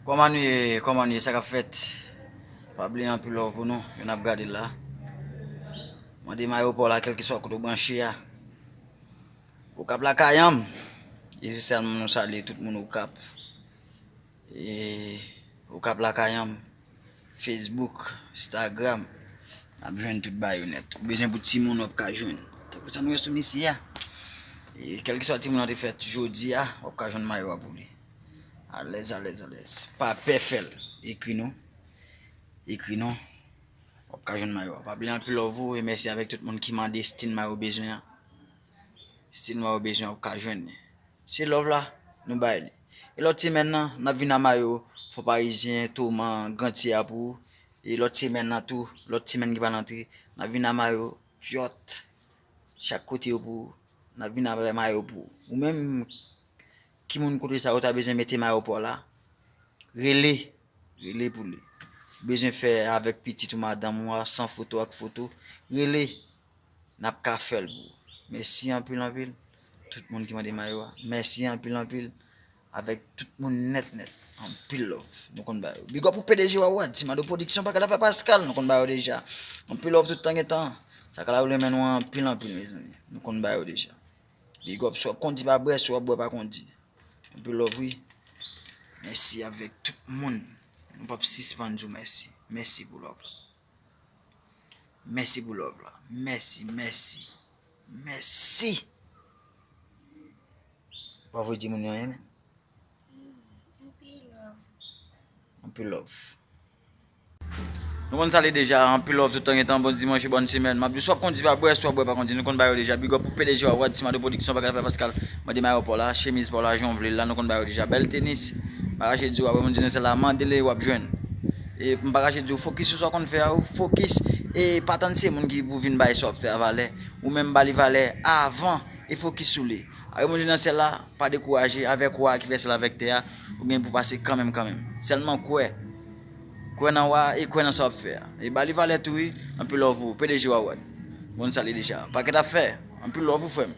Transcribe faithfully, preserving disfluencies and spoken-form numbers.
Kòman nou ye? Kòman nou ye? Sa k ap fèt? Pa bliye anpil love pou nou. Yo n ap gade la. Mande mayo pa w la, kèlkeswa kote w branche a. Okap lakay an m. Espesyalman nou salye tout moun Okap. E Okap lakay an m. Facebook, Instagram. N ap jwenn tout bagay yo nèt. Ou bezwen pou timoun w ap ka jwenn. Tankou sa nou wè sou misye a. E kèlkeswa timoun nan te fèt jodi a, w ap ka jwenn mayo a pou li. Alèz, alèz, alèz. Pa pè fè l. Ekri nou. Ekri nou. W ap ka jwenn mayo a. Pa bliye anpil love ou e mèsi avèk tout moun ki mande stil mayo bezwen an. Stil mayo bezwen an, w ap ka jwenn li. Se love la, nou bay li. E lòt semèn nan, n ap vin a mayo, Fò Parizyen, Toman, Gran Ti a pou ou. E lòt semèn nan tou, lòt semèn ki pral antre, n ap vin a mayo, Fyòt, chak kote yo pou ou. N ap vin avè mayo pou ou. Ou menm, ki moun kote sa yo ta bezwen mete mayo pa w la, rele, rele pou li. Bezwen fè avèk pitit ou madanm ou a, san foto ak foto, rele. N ap ka fè l pou ou. Mèsi anpil anpil. Tout moun ki mande mayo a. Mèsi anpil anpil. Avèk tout moun nèt nèt. Anpil love. Nou konn ba yo. Big up pou P D G Wawad, Timado Production, pa ka fè Pascal. Nou konn ba yo deja. Anpil love tout tan gen tan. Sa ka la renmen nou anpil anpil, mezanmi. Nou konn ba yo deja. Big up, si w ap kondi pa bwè, si w ap bwè pa kondi. Anpil love, wi. Mèsi avèk tout moun. Nou p ap sispann di w mèsi. Mèsi pou love la. Mèsi pou love la. Mèsi, mèsi. Mèsi. Pa vle di moun yo anyen, men. Anpil love. Anpil love. Nou konn sa li deja, anpil love tout tan gen tan, bon dimanch e bòn semèn. M ap di, si w ap kondi pa bwè, si w ap bwè pa kondi, nou konn ba yo deja. Big up pou P D G Wawad, Timado Production, pa ka fè Pascal, mande mayo pa w la, chemiz pa w la, jan w vle l la, nou konn ba yo deja. Bèl tenis, m pa kache di w, apre moun di nan sèl la, mande li, w ap jwenn. E m pa kache di w, fokis sou sa w konn fè a, ou fokis, e pa tann se moun ki pou vin bay sa w ap fè a valè. Ou menm ba li valè avan, e fokis sou li. Apre moun di nan sèl la, pa dekouraje, avèk wa ki fè sèl avèk tè a, ou gen pou pase kanmenm, kanmenm. Sèlman kwè. Kwè nan wa e kwè nan sa w ap fè a. E ba li valè tou wi, anpil love pou ou, P D G Wawad. Bon sa li deja. Pakèt afè, anpil love pou frè m.